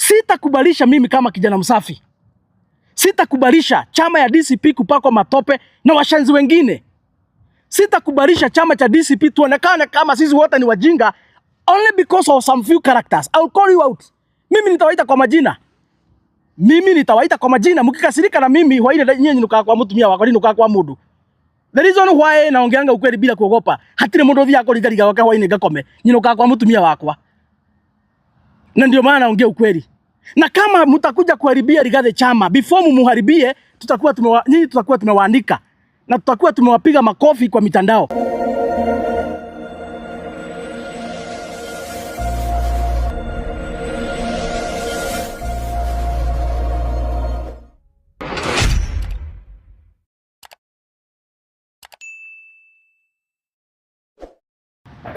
Sitakubalisha mimi kama kijana msafi, sitakubalisha chama ya DCP kupakwa matope na washenzi wengine. Sitakubalisha chama cha DCP tuonekane kama sisi wote ni wajinga only because of some few characters. I'll call you out. Mimi nitawaita kwa majina. Mimi nitawaita kwa majina. Mkikasirika na mimi hwaile nyinyi nukaa kwa mutumia wakwa nukaa kwa mundu. The reason why naongeanga ukweli bila kuogopa, hatire mundu thiaga kurigariga gwake hwaini ngakome, nyinukaga kwa mutumia wakwa. Na ndio maana naongea ukweli. Na kama mtakuja kuharibia Rigathi chama, before mumuharibie, tutakuwa tumewa, nyinyi tutakuwa tumewaanika na tutakuwa tumewapiga makofi kwa mitandao.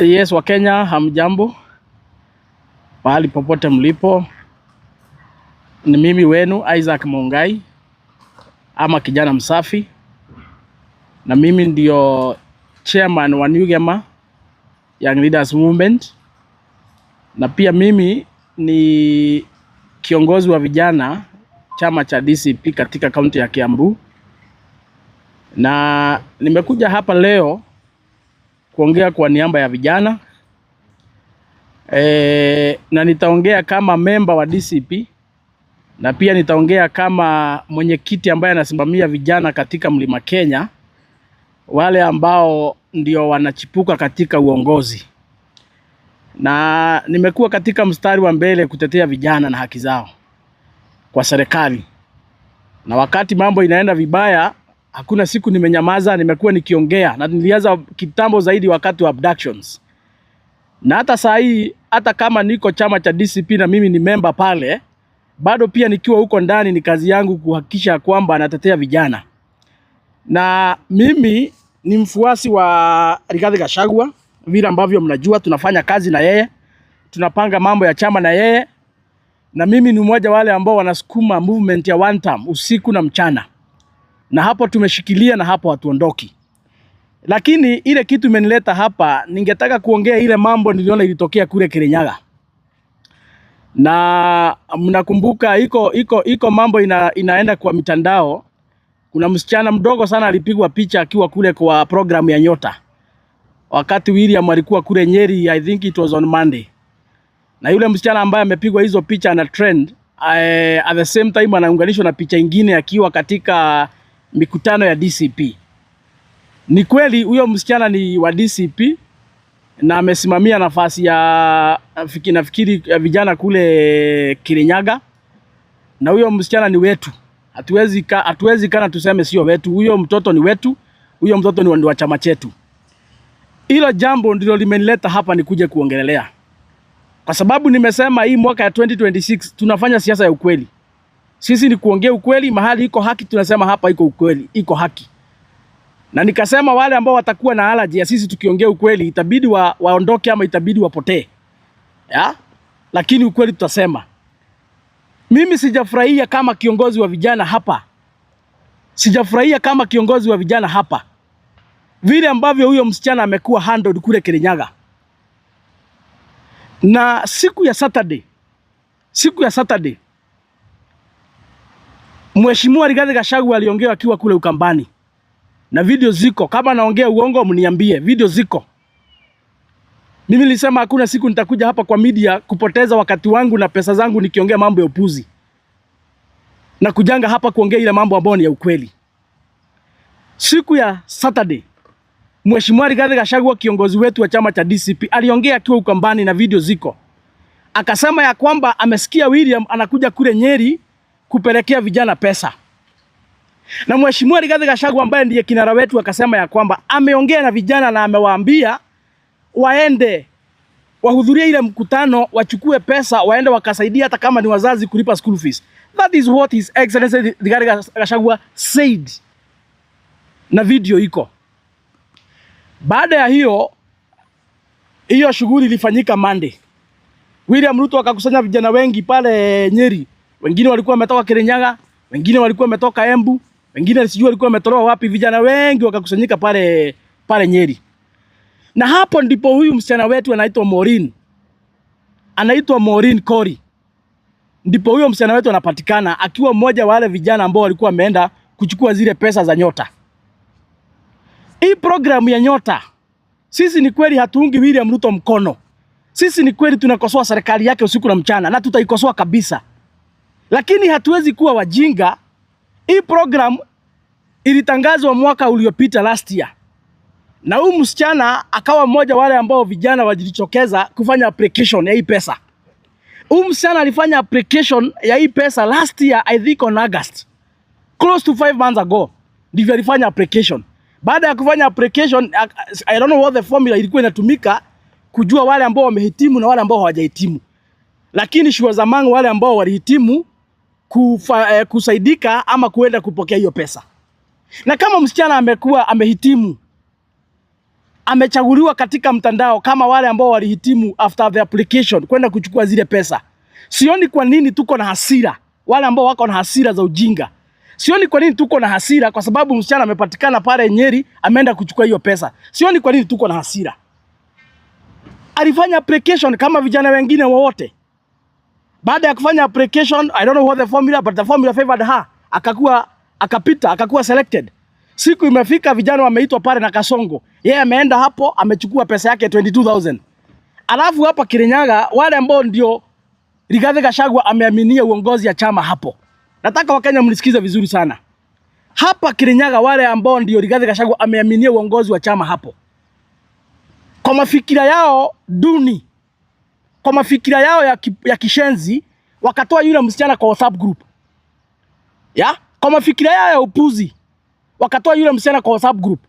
Yes, Wakenya hamjambo, mahali popote mlipo, ni mimi wenu Isaac Mungai ama kijana msafi, na mimi ndio chairman wa New Gema Young Leaders Movement, na pia mimi ni kiongozi wa vijana chama cha DCP katika kaunti ya Kiambu, na nimekuja hapa leo kuongea kwa niaba ya vijana na nitaongea kama memba wa DCP na pia nitaongea kama mwenyekiti ambaye anasimamia vijana katika Mlima Kenya, wale ambao ndio wanachipuka katika uongozi, na nimekuwa katika mstari wa mbele kutetea vijana na haki zao kwa serikali, na wakati mambo inaenda vibaya, hakuna siku nimenyamaza, nimekuwa nikiongea, na nilianza kitambo zaidi wakati wa abductions. Na hata saa hii, hata kama niko chama cha DCP na mimi ni member pale, bado pia nikiwa huko ndani ni kazi yangu kuhakikisha kwamba natetea vijana. Na mimi ni mfuasi wa Rigathi Gachagua, vile ambavyo mnajua tunafanya kazi na yeye, tunapanga mambo ya chama na yeye, na mimi ni mmoja wale ambao wanasukuma movement ya one term usiku na mchana, na hapo tumeshikilia na hapo hatuondoki. Lakini ile kitu imenileta hapa, ningetaka kuongea ile mambo niliona ilitokea kule Kirinyaga, na mnakumbuka iko mambo inaenda kwa mitandao. Kuna msichana mdogo sana alipigwa picha akiwa kule kwa programu ya Nyota wakati William alikuwa kule Nyeri, I think it was on Monday. Na yule msichana ambaye amepigwa hizo picha ana trend at the same time anaunganishwa na picha ingine akiwa katika mikutano ya DCP. Ni kweli huyo msichana ni wa DCP na amesimamia nafasi ya nafikiri ya vijana kule Kirinyaga, na huyo msichana ni wetu. Hatuwezi kana tuseme sio wetu. Huyo mtoto ni wetu, huyo mtoto ni wa chama chetu. Hilo jambo ndilo limenileta hapa nikuje kuongelelea, kwa sababu nimesema hii mwaka ya 2026 tunafanya siasa ya ukweli. Sisi ni kuongea ukweli, mahali iko haki tunasema hapa iko ukweli, iko haki. Na nikasema wale ambao watakuwa na allergy ya sisi tukiongea ukweli itabidi waondoke ama itabidi wapotee. Ya? Lakini ukweli tutasema. Mimi sijafurahia kama kiongozi wa vijana hapa. Sijafurahia kama kiongozi wa vijana hapa vile ambavyo huyo msichana amekuwa handled kule Kirinyaga. Na siku ya Saturday Mheshimiwa Rigathi Gachagua aliongea akiwa kule Ukambani, na video ziko. Kama naongea uongo mniambie, video ziko. Mimi nilisema hakuna siku nitakuja hapa kwa media kupoteza wakati wangu na pesa zangu nikiongea mambo ya upuzi, na kujanga hapa kuongea ile mambo ambayo ni ya ukweli. Siku ya Saturday Mheshimiwa Rigathi Gachagua, kiongozi wetu wa chama cha DCP, aliongea akiwa Ukambani na video ziko. Akasema ya kwamba amesikia William anakuja kule Nyeri kupelekea vijana pesa. Na Mheshimiwa Rigathi Gachagua ambaye ndiye kinara wetu akasema ya kwamba ameongea na vijana na amewaambia waende wahudhurie ile mkutano, wachukue pesa waende wakasaidia hata kama ni wazazi kulipa school fees. That is what His Excellency Rigathi Gachagua said. Na video iko. Baada ya hiyo shughuli ilifanyika Monday. William Ruto akakusanya vijana wengi pale Nyeri. Wengine walikuwa wametoka Kirinyaga, wengine walikuwa wametoka Embu, wengine sijui walikuwa wametolewa wapi. Vijana wengi wakakusanyika pale Nyeri. Na hapo ndipo huyu msichana wetu anaitwa Maureen. Anaitwa Maureen Kori. Ndipo huyo msichana wetu anapatikana akiwa mmoja wa wale vijana ambao walikuwa wameenda kuchukua zile pesa za Nyota. Hii programu ya Nyota, sisi ni kweli hatuungi William Ruto mkono. Sisi ni kweli tunakosoa serikali yake usiku na mchana na tutaikosoa kabisa, lakini hatuwezi kuwa wajinga. Hii program ilitangazwa mwaka uliopita, last year, na huyu msichana akawa mmoja wale ambao vijana walijitokeza kufanya application ya hii pesa. Huyu msichana alifanya application ya hii pesa last year, I think on August, close to 5 months ago ndivyo alifanya application. Baada ya kufanya application, I don't know what the formula ilikuwa inatumika kujua wale ambao wamehitimu na wale ambao hawajahitimu, lakini she was among wale ambao walihitimu kusaidika ama kuenda kupokea hiyo pesa. Na kama msichana amekuwa amehitimu, amechaguliwa katika mtandao kama wale ambao walihitimu after the application kwenda kuchukua zile pesa, sioni kwa nini tuko na hasira. Wale ambao wako na hasira za ujinga, sioni kwa nini tuko na hasira kwa sababu msichana amepatikana pale Nyeri ameenda kuchukua hiyo pesa. Sioni kwa nini tuko na hasira. Alifanya application kama vijana wengine wowote. Baada ya kufanya application, I don't know what the formula, but the formula favored her. Akakuwa akapita, akakuwa selected. Siku imefika, vijana wameitwa pale na Kasongo. Yeye ameenda hapo, amechukua pesa yake 22,000. Alafu hapa Kirinyaga wale ambao ndio Rigathi Gachagua ameaminia uongozi ya chama hapo. Nataka Wakenya mnisikize vizuri sana. Hapa Kirinyaga wale ambao ndio Rigathi Gachagua ameaminia uongozi wa chama hapo, kwa mafikira yao duni, kwa mafikira yao ya kishenzi, wakatoa yule msichana kwa WhatsApp group ya kwa mafikira yao ya upuzi, wakatoa yule msichana kwa WhatsApp group,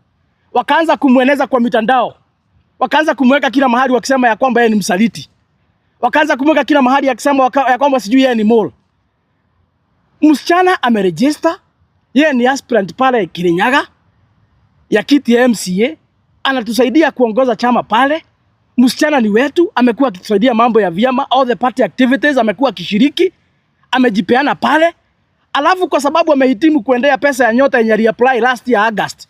wakaanza kumweneza kwa mitandao, wakaanza kumweka kila mahali wakisema ya kwamba yeye ni msaliti, wakaanza kumweka kila mahali akisema ya kwamba sijui yeye ni mole. Msichana ameregister, yeye ni aspirant pale Kirinyaga ya kiti ya MCA, anatusaidia kuongoza chama pale. Msichana ni wetu, amekuwa akitusaidia mambo ya vyama, all the party activities amekuwa akishiriki, amejipeana pale. Alafu kwa sababu amehitimu kuendea pesa ya Nyota yenye aliapply last year August,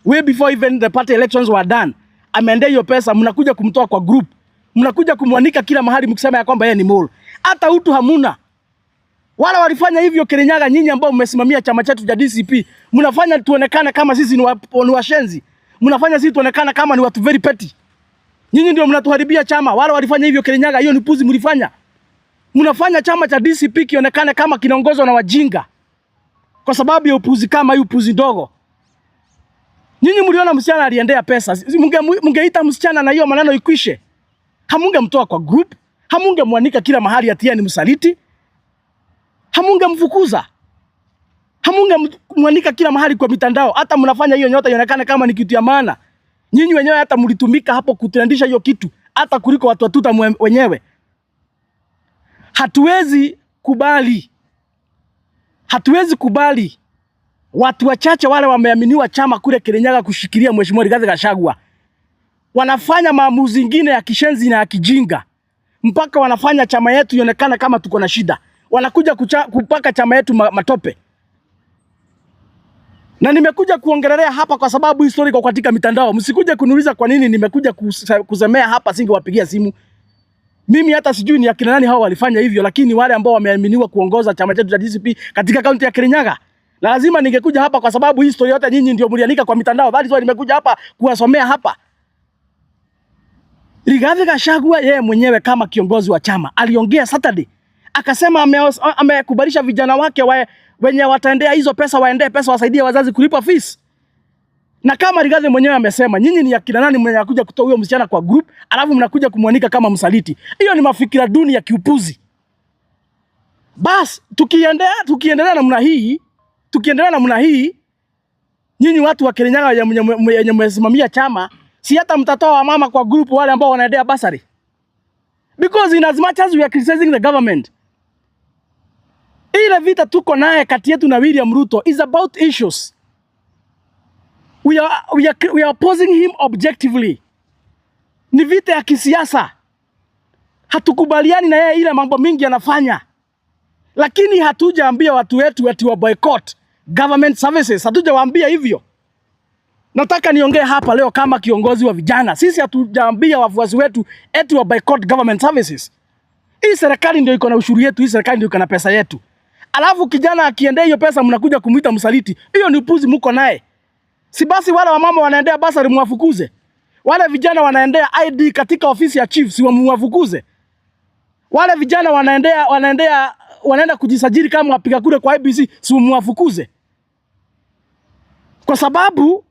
way before even the party elections were done, ameendea hiyo pesa, mnakuja kumtoa kwa group, mnakuja kumwanika kila mahali mkisema ya kwamba yeye ni mole. Hata utu hamuna. Wala walifanya hivyo Kirinyaga, nyinyi ambao mmesimamia chama chetu cha DCP, mnafanya tuonekane kama sisi ni washenzi, mnafanya sisi tuonekane kama ni watu very petty. Nyinyi ndio mnatuharibia chama. Wale walifanya hivyo Kirinyaga, hiyo ni puzi mlifanya. Mnafanya chama cha DCP kionekane kama kinaongozwa na wajinga kwa sababu ya upuzi kama hii, upuzi ndogo. Nyinyi mliona msichana aliendea pesa, mungeita msichana na hiyo maneno ikwishe. Hamungemtoa kwa group, hamungemwanika kila mahali ati yeye ni msaliti, hamungemfukuza, hamungemwanika kila mahali kwa mitandao. Hata mnafanya hiyo Nyota ionekane kama ni kitu ya maana. Nyinyi wenyewe hata mlitumika hapo kutrendisha hiyo kitu hata kuliko watu wa Tuta wenyewe. Hatuwezi kubali, hatuwezi kubali watu wachache wale wameaminiwa chama kule Kirinyaga kushikilia Mheshimiwa Rigathi Gachagua wanafanya maamuzi ingine ya kishenzi na ya kijinga, mpaka wanafanya chama yetu ionekane kama tuko na shida. Wanakuja kupaka chama yetu matope. Na nimekuja kuongelelea hapa kwa sababu story iko katika mitandao. Msikuje kuniuliza kwa nini nimekuja kusemea hapa, singewapigia simu. Mimi hata sijui ni akina nani hao walifanya hivyo, lakini wale ambao wameaminiwa kuongoza chama chetu cha DCP katika kaunti ya Kirinyaga. Na lazima ningekuja hapa kwa sababu hii story yote nyinyi ndio mliandika kwa mitandao. That is why nimekuja hapa kuwasomea hapa. Rigathi Gachagua yeye mwenyewe kama kiongozi wa chama aliongea Saturday akasema amekubalisha vijana wake wenye wataendea hizo pesa waendee pesa wasaidie wazazi kulipa fees. Na kama Rigathi mwenyewe amesema, nyinyi ni akina nani mwenye kuja kutoa huyo msichana kwa group, alafu mnakuja kumwanika kama msaliti? Hiyo ni mafikira duni ya kiupuzi. Bas, tukiendelea namna hii, tukiendelea namna hii, nyinyi watu wa Kirinyaga wenye mmesimamia chama, si hata mtatoa wamama kwa group wale ambao wanaendea bursary. Because in as much as we are criticizing the government, ile vita tuko naye kati yetu na William Ruto is about issues. We are opposing him objectively. Ni vita ya kisiasa. Hatukubaliani na yeye ile mambo mingi anafanya, lakini hatujaambia watu wetu ati wa boycott government services. Hatujawaambia hivyo. Nataka niongee hapa leo kama kiongozi wa vijana. Sisi hatujaambia wafuasi wetu eti wa boycott government services. Hii serikali ndio iko na ushuru yetu, hii serikali ndio iko na pesa yetu. Alafu kijana akiendea hiyo pesa mnakuja kumuita msaliti. Hiyo ni upuzi mko naye. Si basi wale wamama wanaendea bursary mwafukuze. Wale vijana wanaendea ID katika ofisi ya chief, si mwafukuze. Wale vijana wanaendea wanaenda kujisajili kama wapiga kura kwa IEBC, si mwafukuze. Kwa sababu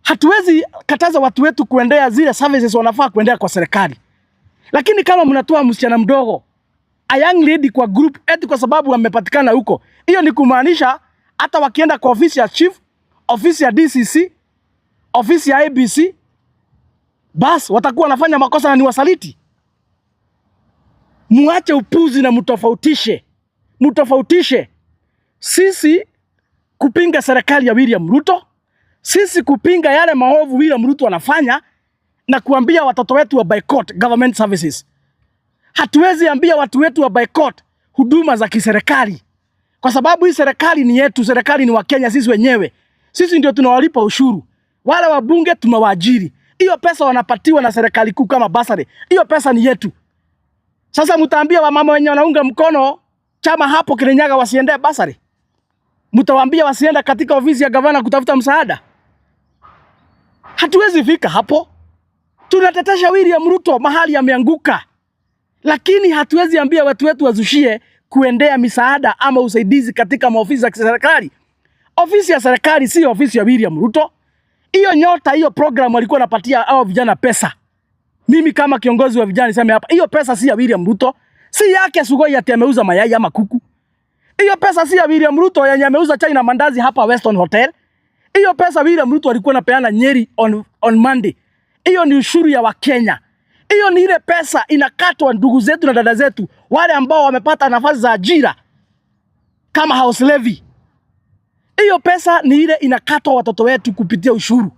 hatuwezi kataza watu wetu kuendea zile services wanafaa kuendea kwa serikali. Lakini kama mnatoa msichana mdogo, a young lady, kwa group eti kwa sababu wamepatikana huko, hiyo ni kumaanisha hata wakienda kwa ofisi ya chief, ofisi ya DCC, ofisi ya IEBC, bas watakuwa wanafanya makosa na ni wasaliti. Muache upuzi na mtofautishe, mtofautishe sisi kupinga serikali ya William Ruto, sisi kupinga yale maovu William Ruto anafanya na kuambia watoto wetu wa boycott government services. Hatuwezi ambia watu wetu wa boycott huduma za kiserikali, kwa sababu hii serikali ni yetu, serikali ni Wakenya sisi wenyewe. Sisi ndio tunawalipa ushuru, wale wabunge tumewaajiri. Hiyo pesa wanapatiwa na serikali kuu kama bursary, hiyo pesa ni yetu. Sasa mtaambia wamama wenye wanaunga mkono chama hapo Kirinyaga wasiendee bursary? Mtawaambia wasienda katika ofisi ya gavana kutafuta msaada? Hatuwezi fika hapo. Tunatetesha William Ruto mahali ameanguka, lakini hatuwezi ambia watu wetu wazushie kuendea misaada ama usaidizi katika maofisi ya serikali. Ofisi ya serikali si ofisi ya William Ruto. Hiyo Nyota, hiyo program alikuwa anapatia hao vijana pesa. Mimi kama kiongozi wa vijana niseme hapa, hiyo pesa si ya William Ruto, si yake Sugoi ati ameuza mayai ama kuku. Hiyo pesa si ya William Ruto yenye ameuza chai na mandazi hapa Weston Hotel. Hiyo pesa William Ruto alikuwa anapeana Nyeri on Monday. Hiyo ni ushuru ya Wakenya. Hiyo ni ile pesa inakatwa ndugu zetu na dada zetu wale ambao wamepata nafasi za ajira kama house levy. Hiyo pesa ni ile inakatwa watoto wetu kupitia ushuru.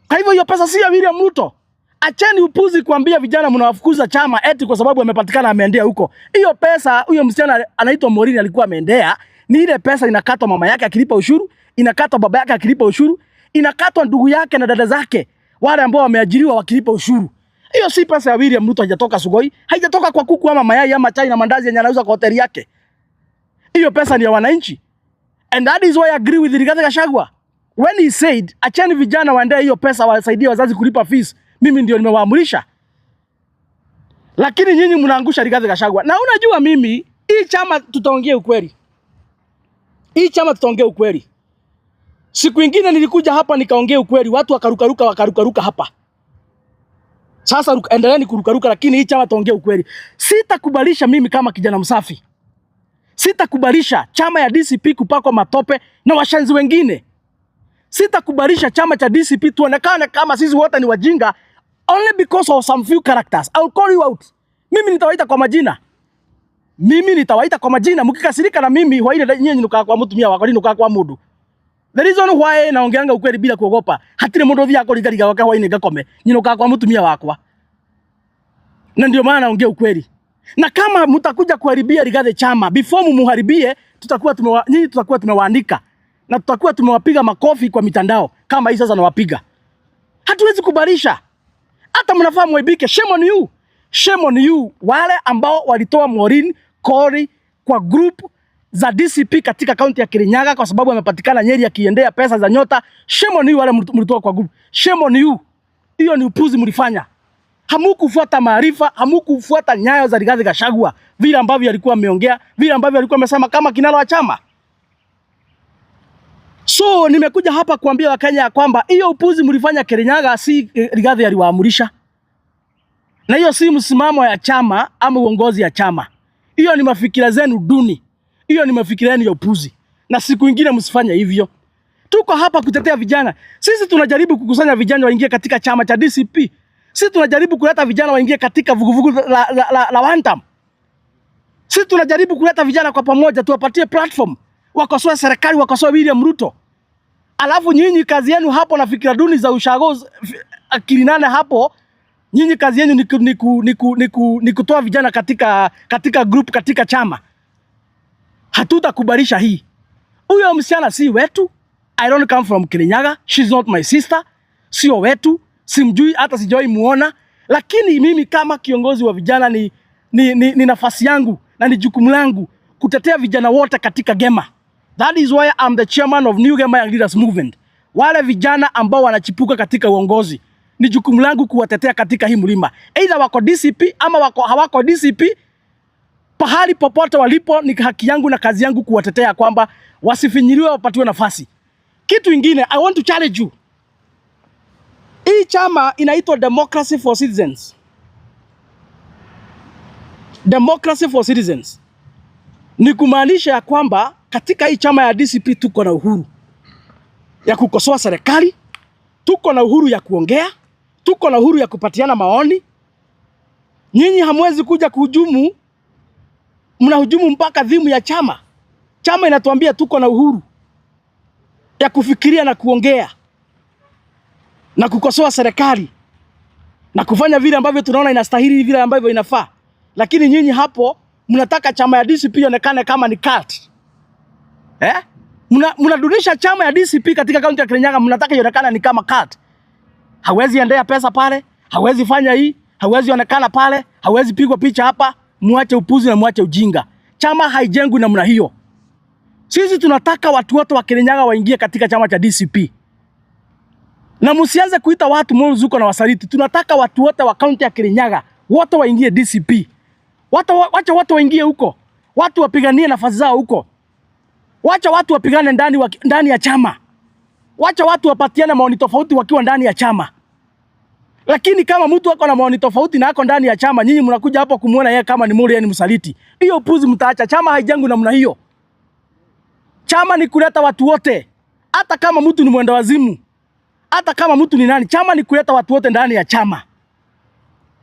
Kwa hivyo hiyo pesa si ya William Ruto. Acheni upuzi kuambia vijana mnawafukuza chama eti kwa sababu amepatikana ameendea huko. Hiyo pesa huyo msichana anaitwa Maureen alikuwa ameendea, ni ile pesa inakatwa mama yake akilipa ushuru, inakatwa baba yake akilipa ushuru, inakatwa ndugu yake na dada zake wale ambao wameajiriwa wakilipa ushuru. Hiyo si pesa ya William Ruto, haijatoka Sugoi, haijatoka kwa kuku ama mayai ama chai na mandazi yenye anauza kwa hoteli yake. Hiyo pesa ni ya wananchi. And that is why I agree with Rigathi Gachagua. When he said, acheni vijana waendee hiyo pesa wasaidie wazazi kulipa fees, mimi ndio nimewaamurisha. Lakini nyinyi mnaangusha Rigathi Gachagua. Na unajua mimi, hii chama tutaongea ukweli. Hii chama tutaongea ukweli. Siku ingine nilikuja hapa nikaongea ukweli, watu wakarukaruka wakarukaruka hapa. Sasa endeleeni kurukaruka, lakini hii chama tuongee ukweli. Sitakubalisha mimi kama kijana msafi. Sitakubalisha chama ya DCP kupakwa matope na washenzi wengine. Sitakubalisha chama cha DCP tuonekane kama sisi wote ni wajinga only because of some few characters. I'll call you out. Mimi nitawaita kwa majina. Mimi nitawaita kwa majina. Mkikasirika na mimi, hwaile nyinyi nukaa kwa mutumia wakwa, nukaa kwa mundu. The reason why naongeanga ukweli bila kuogopa, hatire mundu ũthiaga kũringariga gwake hwainĩ ngakome, nyinũkaga kwa mutumia wakwa. Na ndio maana naongea ukweli. Na kama mtakuja kuharibia Rigathi chama, before mumuharibie, tutakuwa tumewa, nyinyi tutakuwa tumewaanika na tutakuwa tumewapiga makofi kwa mitandao kama hii sasa nawapiga. Hatuwezi kubalisha. Hata mnafaa mwaibike. Shame on you. Shame on you. Wale ambao walitoa Maureen Kori kwa group za DCP katika kaunti ya Kirinyaga kwa sababu amepatikana Nyeri akiendea pesa za Nyota. Shame on you wale mlitoa kwa group. Shame on you. Hiyo ni upuzi mlifanya. Hamukufuata maarifa, hamukufuata nyayo za Rigathi Gachagua vile ambavyo alikuwa ameongea, vile ambavyo alikuwa amesema kama kinara wa chama. So nimekuja hapa kuambia Wakenya ya kwamba hiyo upuzi mlifanya Kirinyaga si Rigathi aliwaamurisha. Na hiyo si msimamo ya chama ama uongozi ya chama. Hiyo ni mafikira zenu duni. Hiyo ni mafikira yenu ya upuzi. Na siku ingine msifanye hivyo. Tuko hapa kutetea vijana. Sisi tunajaribu kukusanya vijana waingie katika chama cha DCP. Sisi tunajaribu kuleta vijana waingie katika vuguvugu la one term. Sisi tunajaribu kuleta vijana kwa pamoja, tuwapatie platform, wakosoe serikali, wakosoe William Ruto. Alafu nyinyi kazi yenu hapo na fikira duni za ushago akili nane hapo, nyinyi kazi yenu ni kutoa vijana katika group, katika chama. Hatutakubalisha hii. Huyo msichana si wetu. I don't come from Kirinyaga. She's not my sister. Sio wetu, simjui hata sijawahi muona, lakini mimi kama kiongozi wa vijana ni ni nafasi yangu na ni jukumu langu kutetea vijana wote katika Gema. That is why I'm the chairman of New Gema Young Leaders Movement. Wale vijana ambao wanachipuka katika uongozi, ni jukumu langu kuwatetea katika hii mlima, either wako DCP ama wako hawako DCP, pahali popote walipo, ni haki yangu na kazi yangu kuwatetea kwamba wasifinyiliwe, wapatiwe nafasi. Kitu ingine, I want to challenge you. Hii chama inaitwa Democracy for Citizens. Democracy for Citizens ni kumaanisha ya kwamba katika hii chama ya DCP tuko na uhuru ya kukosoa serikali, tuko na uhuru ya kuongea, tuko na uhuru ya kupatiana maoni. Nyinyi hamwezi kuja kuhujumu, mnahujumu mpaka theme ya chama. Chama inatuambia tuko na uhuru ya kufikiria na kuongea na kukosoa serikali na kufanya vile ambavyo tunaona inastahili, vile ambavyo inafaa. Lakini nyinyi hapo mnataka chama ya DCP ionekane kama ni cult. Eh? Mnadunisha chama ya DCP katika kaunti ya Kirinyaga, mnataka ionekane ni kama cult. Hawezi endea pesa pale, hawezi fanya hii, hawezi onekana pale, hawezi pigwa picha hapa. Muache upuzi na muache ujinga. Chama haijengwi namna hiyo. Sisi tunataka watu wote wa Kirinyaga waingie katika chama cha DCP. Na msianze kuita watu Mzuko na wasaliti. Tunataka watu wote wa kaunti ya Kirinyaga wote waingie DCP. Watu wacha watu waingie huko. Watu wapiganie nafasi zao huko. Wacha watu wapigane ndani ya chama. Wacha watu wapatiane maoni tofauti wakiwa ndani ya chama. Lakini kama mtu ako na maoni tofauti na ako ndani ya chama, nyinyi mnakuja hapo kumuona yeye kama ni muli, yeye ni msaliti. Hiyo upuzi mtaacha. Chama haijengwi namna hiyo. Chama ni kuleta watu wote. Hata kama mtu ni mwenda wazimu, hata kama mtu ni nani, chama ni kuleta watu wote ndani ya chama.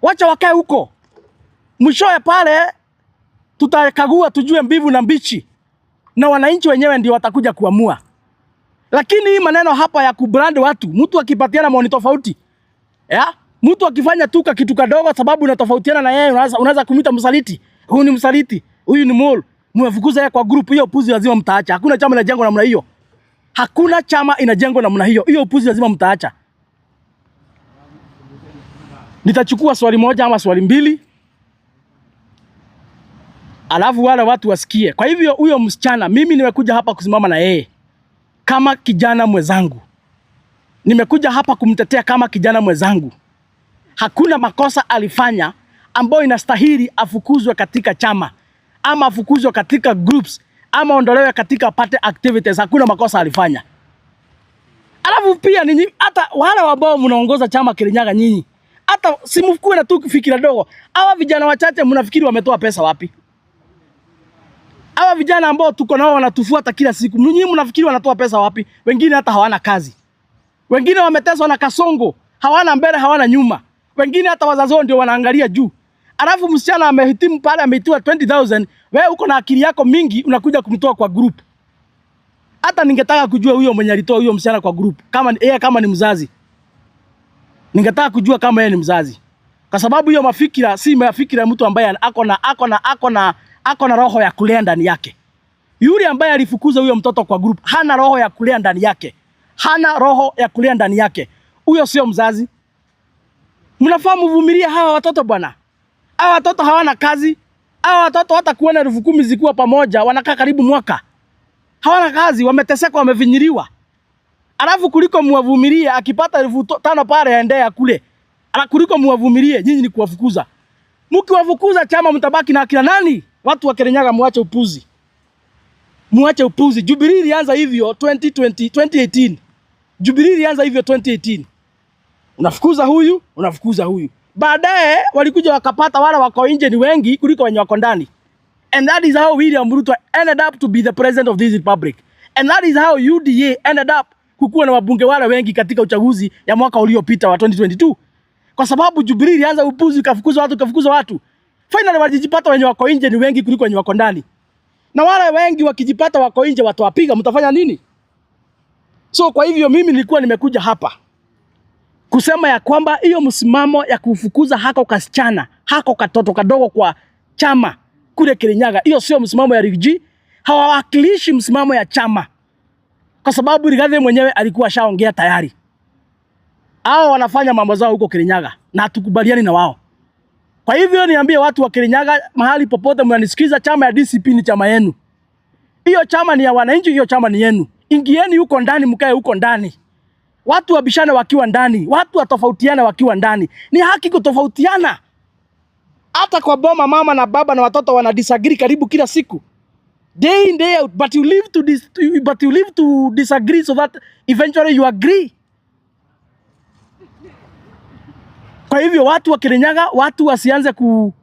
Wacha wakae huko. Mwishowe pale tutakagua tujue mbivu na mbichi, na wananchi wenyewe ndio watakuja kuamua. Lakini hii maneno hapa ya kubrand watu, mtu akipatiana maoni tofauti, ya? Mtu akifanya tu kitu kadogo sababu unatofautiana na yeye, unaweza kumwita msaliti. Huyu ni msaliti, huyu ni mole. Mmefukuza yeye kwa group hiyo, upuzi lazima mtaacha. Hakuna chama inajengwa namna hiyo. Hakuna chama inajengwa namna hiyo. Hiyo upuzi lazima mtaacha. Nitachukua swali moja ama swali mbili, alafu wale watu wasikie. Kwa hivyo huyo msichana, mimi nimekuja hapa kusimama na yeye kama kijana mwenzangu, nimekuja hapa kumtetea kama kijana mwenzangu. Hakuna makosa alifanya ambayo inastahili afukuzwe katika chama ama afukuzwe katika groups ama ondolewe katika party activities. Hakuna makosa alifanya. Alafu pia ninyi, hata wale ambao mnaongoza chama Kirinyaga, nyinyi hata simfukue na tu fikira dogo. Hawa vijana wachache mnafikiri wametoa pesa wapi? Hawa vijana ambao tuko nao wanatufuata kila siku, nyinyi mnafikiri wanatoa pesa wapi? Wengine hata hawana kazi, wengine wameteswa na kasongo, hawana mbele, hawana nyuma, wengine hata wazazi wao ndio wanaangalia juu. Alafu msichana amehitimu pale, ameitiwa 20,000, wewe uko na akili yako mingi, unakuja kumtoa kwa group. Hata ningetaka kujua huyo mwenye alitoa huyo msichana kwa group, kama yeye kama ni mzazi, ningetaka kujua kama yeye ni mzazi, kwa sababu hiyo mafikira si mafikira ya mtu ambaye ako na roho ya kulea ndani yake. Yule ambaye alifukuza huyo mtoto kwa group hana roho ya kulea ndani yake, hana roho ya kulea ndani yake. Huyo sio mzazi. Mnafaa mvumilie hawa watoto bwana. Hawa watoto hawana kazi. Hawa watoto hata kuona 10,000 zikiwa pamoja wanakaa karibu mwaka, hawana kazi, wameteseka, wamevinyiliwa. Alafu kuliko muwavumilie, akipata 5,000 pale aendea kule. Ala, kuliko muwavumilie, nyinyi ni kuwafukuza. Mkiwafukuza chama mtabaki na akina nani? Watu wa Kirinyaga, muache upuzi. Muache upuzi. Jubilee ilianza hivyo 2020, 2018. Jubilee ilianza hivyo 2018. Unafukuza huyu, unafukuza huyu. Baadaye walikuja wakapata wale wako nje ni wengi kuliko wenye wako ndani. And that is how William Ruto ended up to be the president of this republic. And that is how UDA ended up kukuwa na wabunge wale wengi katika uchaguzi ya mwaka uliopita wa 2022. Kwa sababu Jubilee ilianza upuzi, ikafukuza watu, ikafukuza watu. Finally walijipata wenye wako nje ni wengi kuliko wenye wako ndani. Na wale wengi wakijipata wako nje watawapiga, mtafanya nini? So kwa hivyo mimi nilikuwa nimekuja hapa kusema ya kwamba hiyo msimamo ya kufukuza hako kasichana, hako katoto kadogo kwa chama kule Kirinyaga, hiyo sio msimamo ya Riggy G. Hawawakilishi msimamo ya chama, kwa sababu Rigathi mwenyewe alikuwa ashaongea tayari. Hao wanafanya mambo zao huko Kirinyaga na hatukubaliani na wao. Kwa hivyo niambie watu wa Kirinyaga, mahali popote mnanisikiza, chama ya DCP ni chama yenu. Hiyo chama ni ya wananchi, hiyo chama ni yenu. Ingieni huko ndani, mkae huko ndani. Watu wabishane wakiwa ndani, watu watofautiane wakiwa ndani. Ni haki kutofautiana. Hata kwa boma, mama na baba na watoto wana disagree karibu kila siku, day in, day out, but you live to disagree so that eventually you agree. Kwa hivyo watu wa Kirinyaga, watu wasianze ku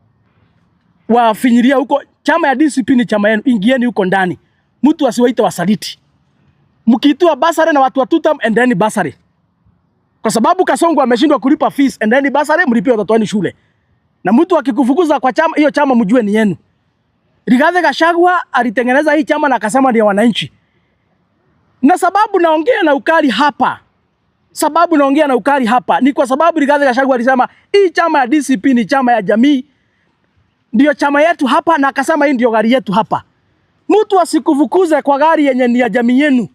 wafinyiria huko. Chama ya DCP ni chama yenu, ingieni huko ndani, mtu asiwaite wasaliti. Mkiitwa bursary na watu wa tutam, endeni bursary, kwa sababu Kasongo ameshindwa kulipa fees, endeni bursary, mlipie watoto wenu shule. Na mtu akikufukuza kwa chama hiyo, chama mjue ni yenu. Rigathi Gachagua alitengeneza hii chama na akasema ni ya wananchi. Na sababu naongea na ukali hapa, sababu naongea na ukali hapa ni kwa sababu Rigathi Gachagua alisema hii chama ya DCP ni chama ya jamii, ndio chama yetu hapa, na akasema hii ndio gari yetu hapa. Mtu asikufukuze kwa gari yenye ni ya jamii yenu.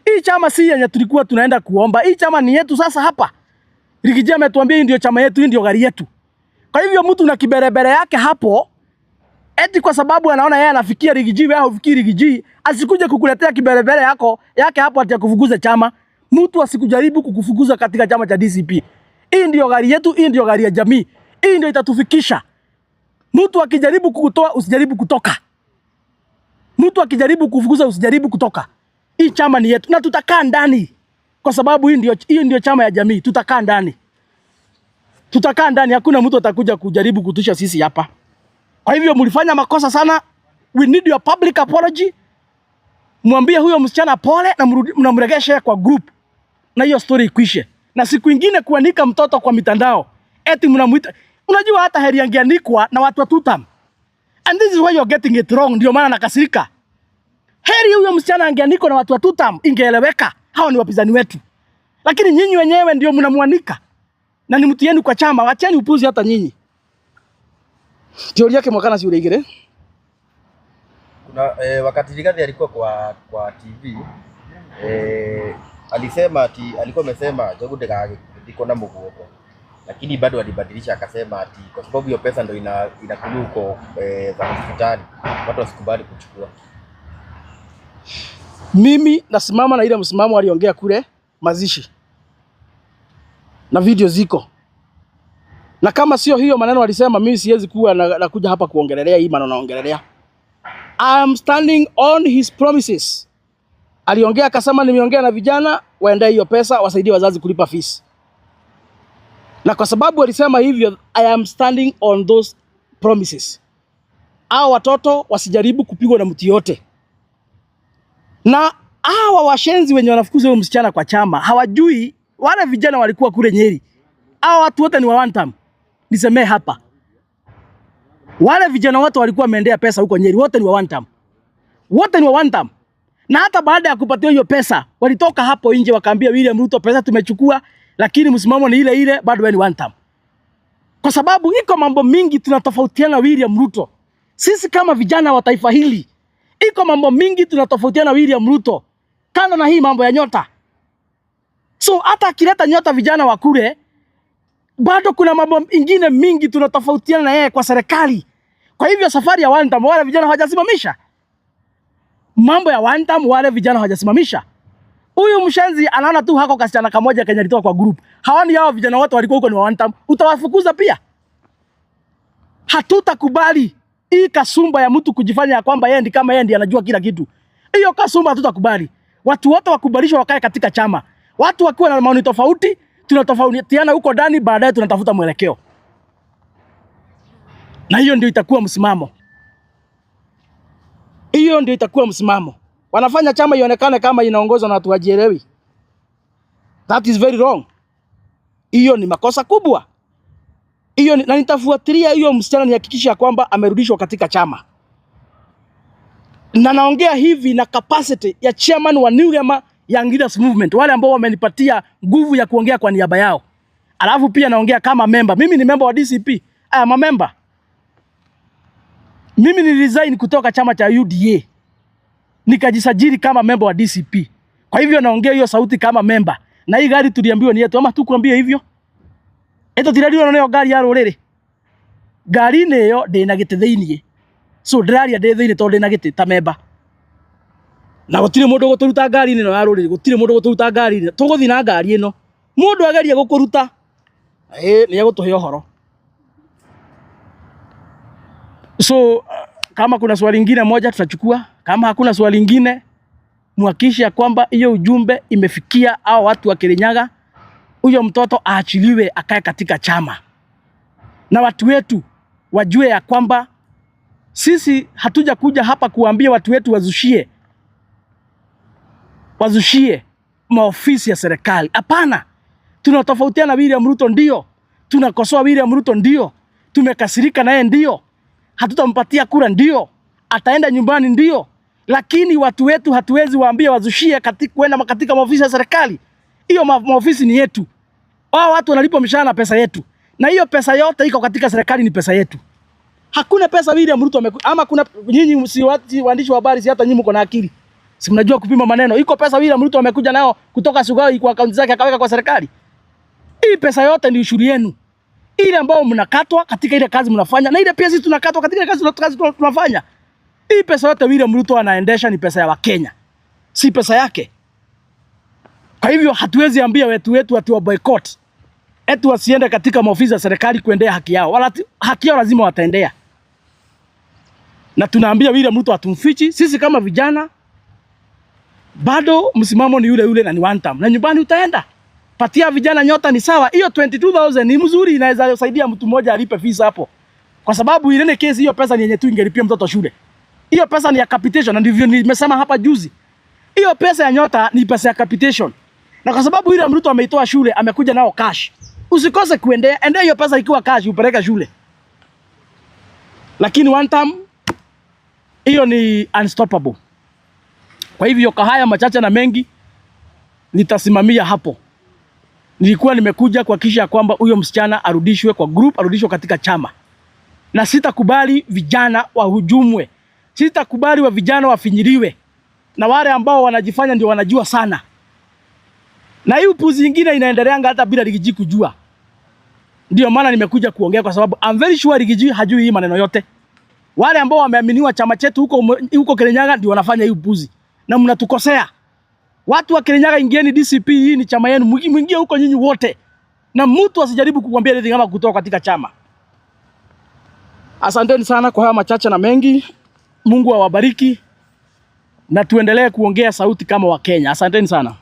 Hii chama si yenye tulikuwa tunaenda kuomba. Hii chama ni yetu sasa hapa. Riggy G ametuambia hii ndio chama yetu, hii ndio gari yetu. Kwa hivyo mtu na kiberebere yake hapo eti kwa sababu anaona yeye anafikia Riggy G, wewe hufikii Riggy G, asikuje kukuletea kiberebere yake hapo ati akufukuze chama. Mtu asikujaribu kukufukuza katika chama cha DCP. Hii ndio gari yetu, hii ndio gari ya jamii. Hii ndio itatufikisha. Mtu akijaribu kukutoa usijaribu kutoka. Mtu akijaribu kufukuza usijaribu kutoka. Hii chama ni yetu na tutakaa ndani, kwa sababu hii ndio chama ya jamii. Tutakaa ndani, tutakaa ndani. Hakuna mtu atakuja kujaribu kutusha sisi hapa. Kwa hivyo mlifanya makosa sana. We need your public apology. Mwambie huyo msichana pole na mnamregeshe kwa group, na hiyo story ikwishe. Na siku ingine kuanika mtoto kwa mitandao eti mnamuita, unajua hata heri angeanikwa na watu wa tutam. And this is why you're getting it wrong. Ndio maana nakasirika. Heri huyo msichana angeanikwa na watu wa tutam, ingeeleweka. Hawa ni wapinzani wetu, lakini nyinyi wenyewe ndio mnamwanika na ni mtu yenu kwa chama. Wacheni upuzi hata nyinyi. Teori yake mwakana si ule. Kuna wakati Rigathi alikuwa kwa TV, alisema ati alikuwa amesema Njogu ndagagĩthikwo na mũguongo, lakini bado alibadilisha akasema ati kwa sababu hiyo pesa ndo inakuliwa huko za hospitali, watu wasikubali kuchukua. Mimi nasimama na ile msimamo aliongea kule mazishi, na video ziko, na kama sio hiyo maneno alisema, mimi siwezi kuwa nakuja hapa kuongelelea hii maneno naongelelea. I am standing on his promises. Aliongea akasema, nimeongea na vijana waendee hiyo pesa wasaidie wazazi kulipa fees, na kwa sababu alisema hivyo, I am standing on those promises. Hao watoto wasijaribu kupigwa na mtu yote na hawa washenzi wenye wanafukuza huyo msichana kwa chama hawajui wale vijana walikuwa kule Nyeri. Hawa watu wote ni wa one term. Nisemee hapa, wale vijana wote walikuwa wameendea pesa huko Nyeri, wote ni wa one term, wote ni wa one term. Na hata baada ya kupatiwa hiyo pesa walitoka hapo nje wakaambia William Ruto, pesa tumechukua, lakini msimamo ni ile ile, bado wewe ni one term. Kwa sababu iko mambo mingi tunatofautiana William Ruto. Sisi kama vijana wa taifa hili, iko mambo mingi tunatofautiana William Ruto, kando na hii mambo ya nyota. So hata akileta nyota vijana wa kule, bado kuna mambo ingine mingi tunatofautiana na yeye kwa serikali. Kwa hivyo safari ya one term wale vijana hawajasimamisha mambo ya one term, wale vijana hawajasimamisha. Huyu mshenzi anaona tu hako kasichana kamoja kenye alitoka kwa group. Hawani hao vijana wote walikuwa huko ni wa one term. Utawafukuza pia? Hatutakubali hii kasumba ya mtu kujifanya ya kwamba yeye ndi kama yeye ndiye anajua kila kitu. Hiyo kasumba hatutakubali. Watu wote wakubalishwa wakae katika chama. Watu wakiwa na maoni tofauti, tunatofautiana huko ndani, baadaye tunatafuta mwelekeo. Na hiyo ndio itakuwa msimamo. Hiyo ndio itakuwa msimamo. Wanafanya chama ionekane kama inaongozwa na watu wajielewi. That is very wrong. Hiyo ni makosa kubwa. Hiyo na nitafuatilia hiyo msichana nihakikisha kwamba amerudishwa katika chama. Na naongea hivi na capacity ya chairman wa New Gema Young Leaders Movement, wale ambao wamenipatia nguvu ya kuongea kwa niaba yao. Alafu pia naongea kama member. Mimi ni member wa DCP. I am a member. Mimi ni resign kutoka chama cha UDA nikajisajili kama member wa DCP. Kwa hivyo naongea hiyo sauti kama member. Na hii gari tuliambiwa ni yetu, ama tukuambia hivyo? Eto tirariwa nayo gari ya ruriri. Ngari-inĩ ĩyo ndĩna gĩtĩ thĩiniĩ, so ndĩraria ndĩ thĩiniĩ tondũ ndĩna gĩtĩ ta memba. Na gũtirĩ mũndũ ũgũtũruta ngari-inĩ ĩno ya rũrĩrĩ, gũtirĩ mũndũ ũgũtũruta ngari-inĩ, tũgũthiĩ na ngari ĩno. Mũndũ ageria gũkũruta, ĩĩ nĩ egũtũhe ũhoro. So kama kuna swali lingine moja tutachukua, kama hakuna swali lingine muhakikishe ya kwamba hiyo ujumbe imefikia hao watu wa Kirinyaga, huyo mtoto aachiliwe akae katika chama, na watu wetu wajue ya kwamba sisi hatuja kuja hapa kuambia watu wetu wazushie maofisi ya serikali. Hapana, tunatofautiana William Ruto ndio, tunakosoa William Ruto ndio, tumekasirika naye ndio, hatutampatia kura ndio, ataenda nyumbani ndio, lakini watu wetu hatuwezi waambia wazushie katika kwenda katika maofisi ya serikali. Hiyo maofisi ni yetu. Wao watu wanalipwa mishahara na pesa yetu, na hiyo pesa yote iko katika serikali, ni pesa yetu. Hakuna pesa William Ruto ama kuna nyinyi si waandishi wa habari, si hata nyinyi mko na akili, si mnajua kupima maneno. Iko pesa William Ruto amekuja nayo kutoka Sugoi kwa akaunti zake akaweka kwa serikali. Hii pesa yote ni ushuru yenu, ile ambayo mnakatwa katika ile kazi mnafanya, na ile pia sisi tunakatwa katika ile kazi tunafanya. Hii pesa yote William Ruto anaendesha ni pesa ya Wakenya, si pesa yake. Kwa hivyo hatuwezi ambia wetu wetu ati wa boycott, eti wasiende katika maofisi ya serikali kuendea haki yao. Wala haki yao lazima wataendea. Na tunaambia William Ruto hatumfichi. Sisi kama vijana bado msimamo ni yule yule na ni one term. Na nyumbani utaenda. Patia vijana Nyota ni sawa. Hiyo 22,000 ni mzuri, inaweza saidia mtu mmoja alipe fees hapo. Kwa sababu ile kesi hiyo pesa ni yenye tu ingelipia mtoto shule. Hiyo pesa ni ya capitation, na ndivyo nimesema hapa juzi. Hiyo pesa ya Nyota ni pesa ya capitation. Na kwa sababu William Ruto ameitoa shule, amekuja nao cash. Usikose kuendea, endea hiyo pesa ikiwa cash upeleke shule. Lakini one term hiyo ni unstoppable. Kwa hivyo kwa haya machache na mengi nitasimamia hapo. Nilikuwa nimekuja kuhakikisha kwamba huyo msichana arudishwe kwa group, arudishwe katika chama. Na sitakubali vijana wahujumwe. Sitakubali wa vijana wafinyiliwe. Na wale ambao wanajifanya ndio wanajua sana. Na hii upuzi ingine inaendeleanga hata bila Riggy G kujua. Ndio maana nimekuja kuongea kwa sababu I'm very sure Riggy G hajui hii maneno yote. Wale ambao wameaminiwa chama chetu huko huko Kirinyaga ndio wanafanya hii upuzi. Na mnatukosea. Watu wa Kirinyaga, ingieni DCP, hii ni chama yenu. Mwingie huko nyinyi wote. Na mtu asijaribu kukwambia anything kama kutoka katika chama. Asanteni sana kwa haya machache na mengi. Mungu awabariki na tuendelee kuongea sauti kama Wakenya. Asanteni sana.